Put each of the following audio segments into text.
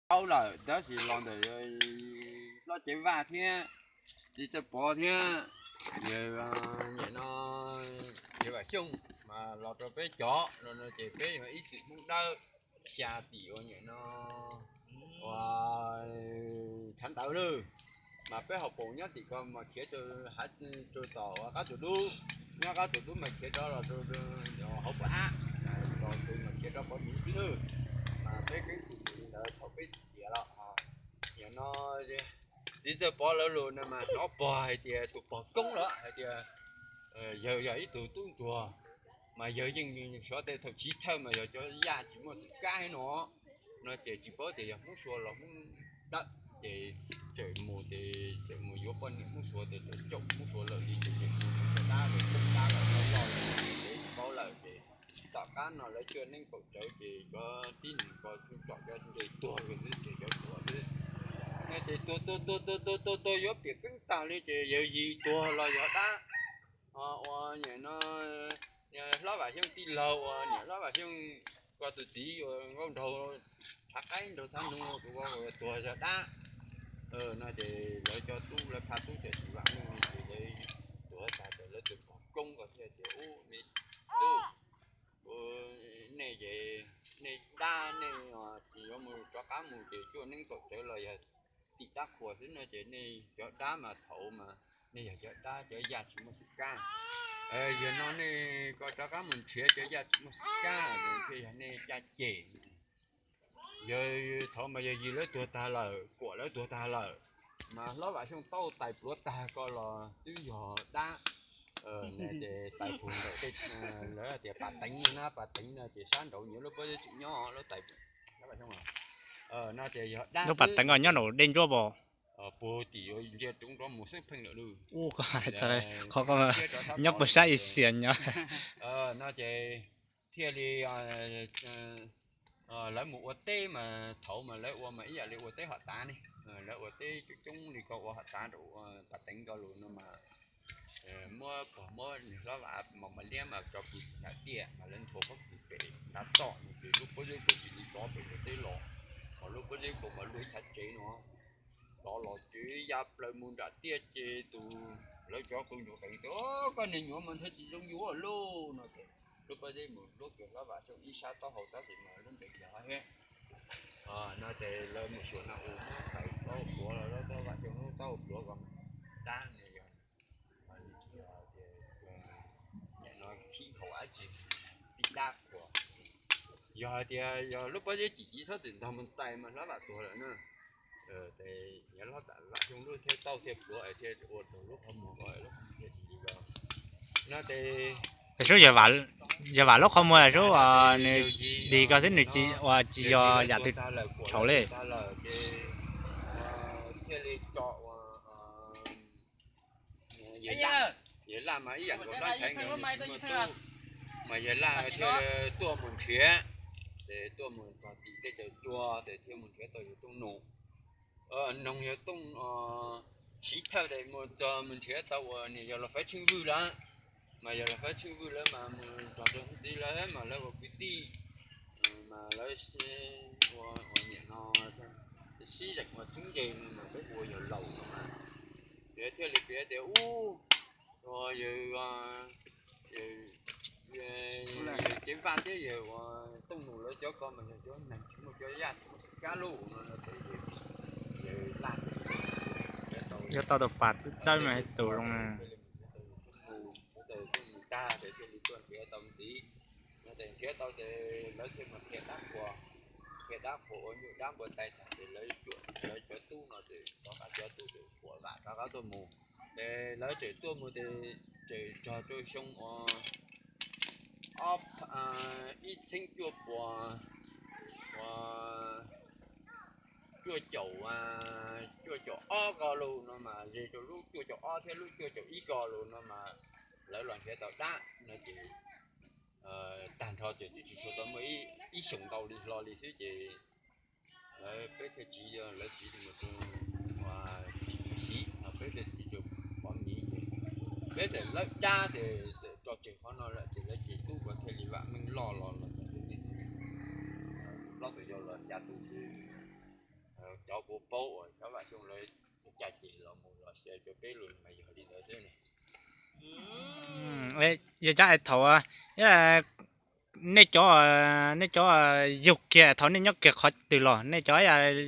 paub lawm, tab sis los ntawm Hlob Cev Vaj thiab Txiv Txawj Pov thiab yawg, nim no yawg Vam Xyooj mas los rau peb cov no ces peb yog ib txwm Hmoob Dawb xya tim ua nim no ua tshav ntawd lawm. Mas peb hauv paus nyob tim ko mas khiav rau hav, rau tom Qab Tsuas Dub, nyob Qab Tsuas Dub mas khiav rov los rau hauv Pov Ab, los rau mas khiav rov Pov Miv xwb lawm. Mas peb keeb kwm li ntawd thaum peb txiv tiav los. Nim no Txiv Txawj Pov lawv lus no mas hnov pog hais tias tus pog koob lawm hais tias yawg yog ib tug tub ntsuag, mas yawg yeej xyov tej thaum chiv thawj mas yog cov yaj tsis muaj xwm kab no, no ces tsis paub tias yog Hmoob Suav los Hmoob Dawb, ces tseem mus ces tseem mus yuav poj niam Hmoob Suav ces tseem caum Hmoob Suav lawm li ces tseem mus cov dab los coob dab los loj loj ces tsis paub lawm ces tom qab no lawv cuaj neeb kaum tsawv ces cov tib neeg ko tsuas tsom cov ntses tuag xwb ces cov tuag xwb. No ces tuag tuag tuag tuag tuag tuag tuag yuav piam keeb tag li ces yawg yig tuag los yog dab. Ua nim no Hlob Vam Xyooj tij laug uas niam Hlob Vam Xyooj ko tus txiv uas Nkauj Nraug Tshav Qaib Nraug Thab Nug tus ko tuag yog dab. No ces lawv cov tub lawv pha tub ces tsis vam meej li ces lawv tuag tag ces lawv tus pog koob ko thiaj tias ub me tub, nej ces nej dab nej tsis yuav mus rov qab mus ces cuaj neeb kaum tsawv los yog tim dab qhuas xwb no ces nej cov dab mas thaum mas nej yog cov dab cov yaj tsis muaj xwm kab. Yog no nej ko rov qab mus nrhiav cov yaj tsis muaj xwm kab, thiaj yog nej caj ces. Yog thaum mas yog yig lawv tuag tag lawm, kuam lawv tuag tag lawm, mas Hlob Vam Xyooj tau tais pluav tag ko los twb yog dab. Ces tais puag nraum tej, lawv tias pas teev no na, pas teev no ces sab nraud nyias lub pob zeb tseem nyob lub tais. No ces yog dab, lub pas teev ko nyob nraum dej ntsuab pos, puag tim yuav ntsia roob nrov mus xwb pheej lawm lub. Qhov ko nyob puag sab Xias nyob. No ces thiaj li lawv mus ua teb mas thaum mas lawv ua mas ib yam li ua teb hom tav ne. Lawv ua teb coob coob li ko ua hom tav rau pas teev ko lus no mas muab pog muab niag Hlob Vam Mos Mas Liab mas tso pw nram tiaj mas lawv nthuav pob kws pem nrad txoj no ces lub pob zeb puag tim li tod pem ua teb los, mas lub pob zeb puag mas luaj ib chav tsev no. Tod los ces ya plaws mus nram tiaj ces tus, lawv cov qw ntsuag qees tias koj niag nyuam mas ntshai tsis zoo yuav lauj no ces lub pob zeb mus luab kiag Hlob Vam Xyooj ib sab taub hau tab sis mas lub ntees yog thiab. No ces lawv mus xyuas na ua muab tais taub hau pluav los lawv Hlob Vam Xyooj lub taub hau pluav ko dab ne yog, nim no khib hau dab tsi, tib dab qhuas. Yog hais tias yog lub pob zeb chim chim txhob txwm ntog mus tais mas Hlob Vam tuag lawm na. Ces yog Hlob Vam Xyooj lub thiaj tau thiaj pluav es thiaj ua rau lub qhov muag ko lub qhov muag thiaj chim li ko. No ces yog Vam lub qhov muag sub nws dig ko xwb nws tsis ua tsis yog yam twg thaum li. Tag lawm ces thiaj li tso ua yawg Laj mas ib yam nkaus Hlob Nchaiv nkawd tsis muaj tub, mas yawg Laj thiaj tuaj mus nrhiav, ces tuaj mus txog tim tej caum cua ces thiaj mus nrhiav tau yawg Tooj Nus. Noog yawg Tooj Siv Thawj ces mus txog mus nrhiav tau uas nws yog Los Faiv Tsheej Vwj lawm, mas yog Los Faiv Tsheej Vwj lawm mas mus txog rau ntxiv lawm mas lawv ua kwv tij, mas lawv ua ua niam no sib zeem ua txheeb ze no mas peb ua yawg laus no mas, yawg thiaj li piav tias ub, yawg Cev Vaj thiab yawg ua Tooj Nus lawv cov ko mas yog cov neeg tsis muaj cov yaj tsis muaj kab lub no no ces yawg Laj thiaj li yuav tau tus pas txawb mas tus zoo na. Thiaj li mus nrhiav tau Tooj Nus, nrhiav tau Tooj Nus tag ces thiaj li tuaj nrhiav tau ntxiv. No ces nrhiav tau ces lawv thiaj mus qhia dab qhuas, qhia dab qhuas ua nyuj dab npua tais tag ces lawv cuam lawv cov tub no ces rov qab cov tub ces quam vam rov qab tuaj mus. Ces lawv tseem tuaj mus ces tseem txog rau xyoo uas ob, ib txhiab cuaj puas uas cuaj caum, cuaj caum ob ko lus no mas ze rau lub cuaj caum ob thiab lub cuaj caum ib ko lus no mas lawv los nrhiav tau dab no ces tag nrho ces twb tsis tshua tau muaj ib xyoos ntau li hlo li xwb ces lawv peb thiaj tsiv, lawv tsiv mus rau tim Tshwj Siv, peb thiaj tsiv rau Pov Miv ces peb txawm lawb dab ces txawm tso tseg qhov no lawm ces lawv ces tub ko thiaj li vam meej loj los los txog rau niaj hnub no, plaub tug yau los xya tub xwb. Kuv paub uas cov Vaj Xyooj lawv caj ces los mus los xyov rau peb lus mas yog li ntawd xwb. Yog cov thaum nej cov, nej cov yug kiag thaum nej nyob kiag qhov twg los nej cov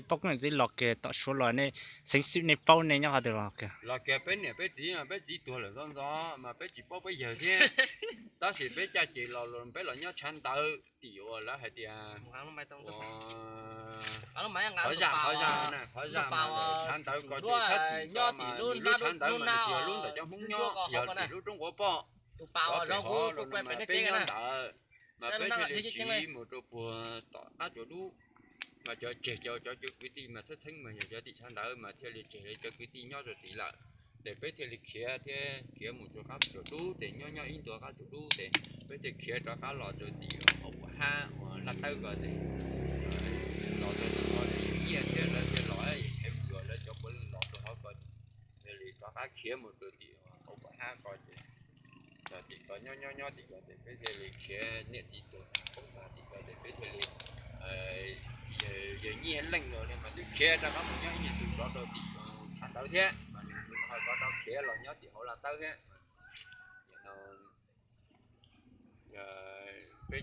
poj koob yawm txiv los kiag tom Suav los nej xeev xwm nej paub nej nyob qhov twg los kiag? Los kiag peb niam peb txiv, peb txiv tuag lawm ntxov ntxov mas peb tsis paub peb yawg thiab. Tab sis peb caj ces los peb los nyob tshav ntawv tim uas lawv hais tias qhov zaj, qhov zaj, qhov zaj mas tshav ntawv ko ces thab tim ko mas nws lub tshav ntawv mas nws tsis yog lub ntawm cov Hmoob nyob, yog tim lub roob quav poj. Peb nyob ntawd mas peb thiaj li tsiv mus rau puag tom qab tsuas dub. Mas cov tseg cov, cov kwv tij mas txheeb txheeb mas yog cov tim tshav ntawv mas thiaj li tseg li cov kwv tij nyob rau tid lawm. Ces peb thiaj li khiav thiab khiav mus rau qab tsuas dub ces nyob nyob ib ntua qab tsuas dub ces peb thiaj khiav rov qab los rau tim hauv Pam Hab uas Laj Tawb ko ces los rau tim ko ces nyiaj thiab lawv thiaj los es yuav lawv cov puav leej los rau hauv ko ces thiaj li rov qab khiav mus rau tim hauv Pam Hab ko ces tim ko nyob nyob nyob tim ko ces peb thiaj li khiav, niam txiv tuag poob tag tim ko ces peb thiaj li yawg nyiaj leej los li mas twb khiav rov qab mus nyob ib nyuag tus zov rau tim tshav ntawv thiab mas nws ho rov rau khiav los nyob tim hauv Laj Tawb thiab. Peb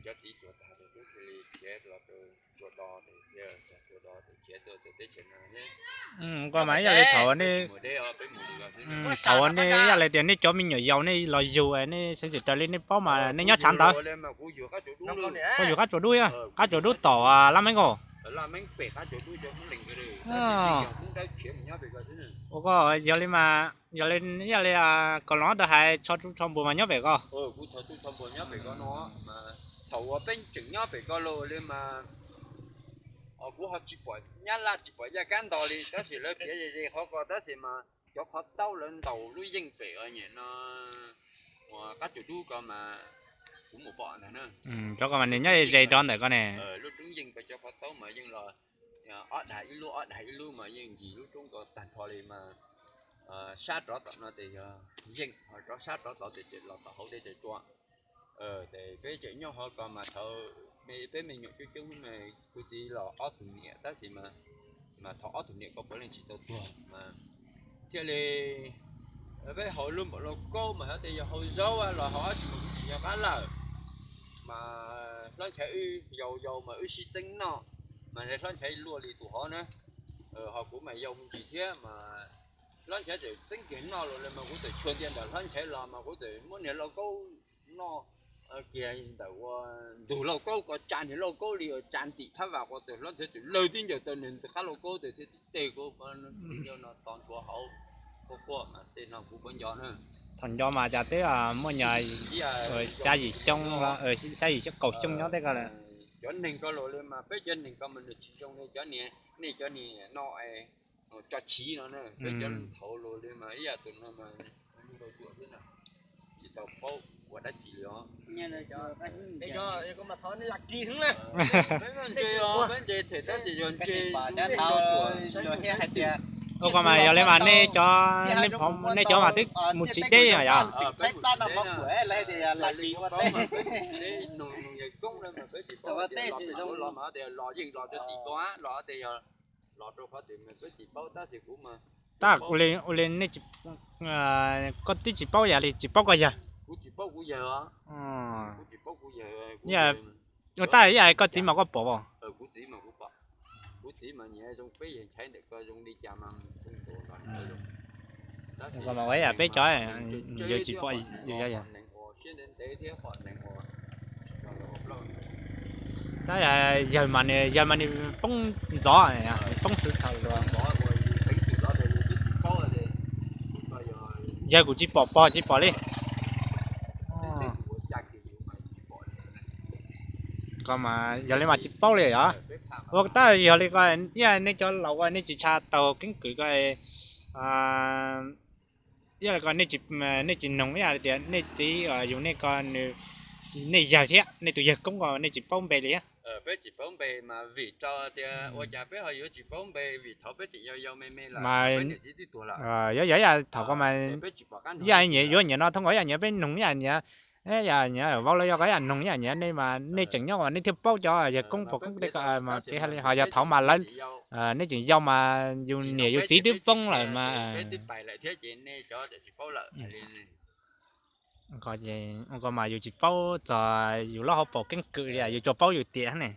cov txiv tuag tag ces peb thiaj li khiav los rau Tsuas Do ces, Tsuas Do ces khiav tuaj teb chaws no. Koj mas ib yam li thaum nej, thaum nej ib yam li tias nej cov me nyuam yaus nej los yug nej xeev xwm raws li nej paub mas nej nyob tshav ntawv, koj yug qab tsuas dub, qab tsuas dub tom Laj Meeb ko. Ua koj yog li mas, yog li ib yam li Kaus Loos tau hais, txhos tub txhos npua mas nyob pem ko. Thaum uas peb tseem nyob pem ko los li mas kuv ho tsis pom Nyab Laj tsis pom Yaj Kab Nto li, tab sis lawv piav ze ze qhov ko tab sis mas cov qhov taub lawv ntaus lub yeej pem no uas qab tsuas dub ko mas kuv mus pom ntag na. Cov ko mas nws nyob ze rov ntawm ko ne. Lub roob yeej ko cov qhov taub mas yeej los ob dag ib lub ob dag ib lub mas yeej ncig lub roob ko tag nrho li mas sab rov tom no ces yog yeej, ho rov sab rov tod ces los tom hauv dej Tsaws Tsua. Ces peb tseem nyob hauv ko mas thaum peb me nyuam coob coob, kuv txiv los ob tug niam tab sis mas, mas thaum ob tug niam ko puav leej tsis tau tuag mas thiaj li peb haus lub npaum lauj kaub mas hais tias yog haus zaub los haus dab tsi mas kuv tsis nco qab lawm. Mas hlob Nchaiv wb yau yau mas wb sib txeeb noj, mas hlob Nchaiv luaj li tus hov na, ho kuv mas yau me ntsis thiab mas hlob Nchaiv txawm txeeb kiag noj los li mas kuv txawm tshua ntiag ntawm hlob Nchaiv los mas kuv txawm muab niag lauj kaub noj kiag ntawm ua ntug lauj kaub ko, tsa niag lauj kaub li uas tsa ntim thab vam ko, txawm hlob Nchaiv txawm lawg tib ncaws tau niag qab lauj kaub txawm thiaj tib teg kuv no to ntua hauv quaj quaj mas tej no kuv puas nco na. Thaum nco mas cas twb muaj nyuag xya yim xyoo, xya yim xyoo kaum xyoo nyob tej ko lawm. Cov neeg ko los li mas peb cov neeg ko mas nws tsis zoo li cov niag, nej cov niag no tso chiv no na, peb cov thaud los li mas ib yam tus no mas tsis tau paub ua dab tsi li os. Peb ntse, peb ntse them tab sis yog ntse ua ko mas yog li mas nej cov, nej cov mas twb mus tsis deb yom. Los yeej los rau tim ko los rau qhov twg mas peb tsis paub tab sis kuv mas, tab ua li nej, koj twb tsis paub yam li tsis paub koj yawg. Kuv tsis paub kuv yawg, kuv tsis paub kuv yawg. Tab ib yam koj txiv mas koj pom os? Kuv txiv mas kuv pom, kuv txiv mas nyiam zoo peb yawg Nchaiv ntawm ko zoo li cas mas zoo tus los ntawd. Tab sis mas ua ib yam peb cov yawg tsis pom yawg. Siab ntev ntev thiab pom neeg uas tab yawg mas, yawg mas nws poob ntxov, poob xwb thaum uas xeev xwm los yus twb tsis paub. Yawg kuv tsis pom pog tsis pom li. Ko mas yog li mas tsis paub li yom. Ua tab yog li ko, ib yam nej cov laus ko nej tsis tshaj taug keeb kwm ko, ib yam li ko nej tsis noog ib yam li tias nej txiv yug nej ko, nej yawg thiab nej tus yawg koob ko nej tsis paub npe li. Peb tsis paub npe mas vim rau tias ua cas peb ho yuav tsis paub npe, vim thaum peb tseem yau yau me me lawm, peb niam txiv twb tuag lawm. Yog yog ib yam thaum ko mas ib yam nyiam yuav nyiam no thoob nkaus ib yam nyiam peb noog ib yam nyiam, ib yam nyiam vauv los yog ko ib yam noog ib yam nyiam nej mas nej tseem nyob mas nej thiaj paub cov yawg koob pog koob tej ko mas kev hais li. Ho yog thaum mas lawv Nej tseem yau mas yus niam yus txiv twb poob lawm mas. Ko mas yus tsis paub txog yus lub hauv paus keeb kwm li, yus tsuas paub yus tiam ne.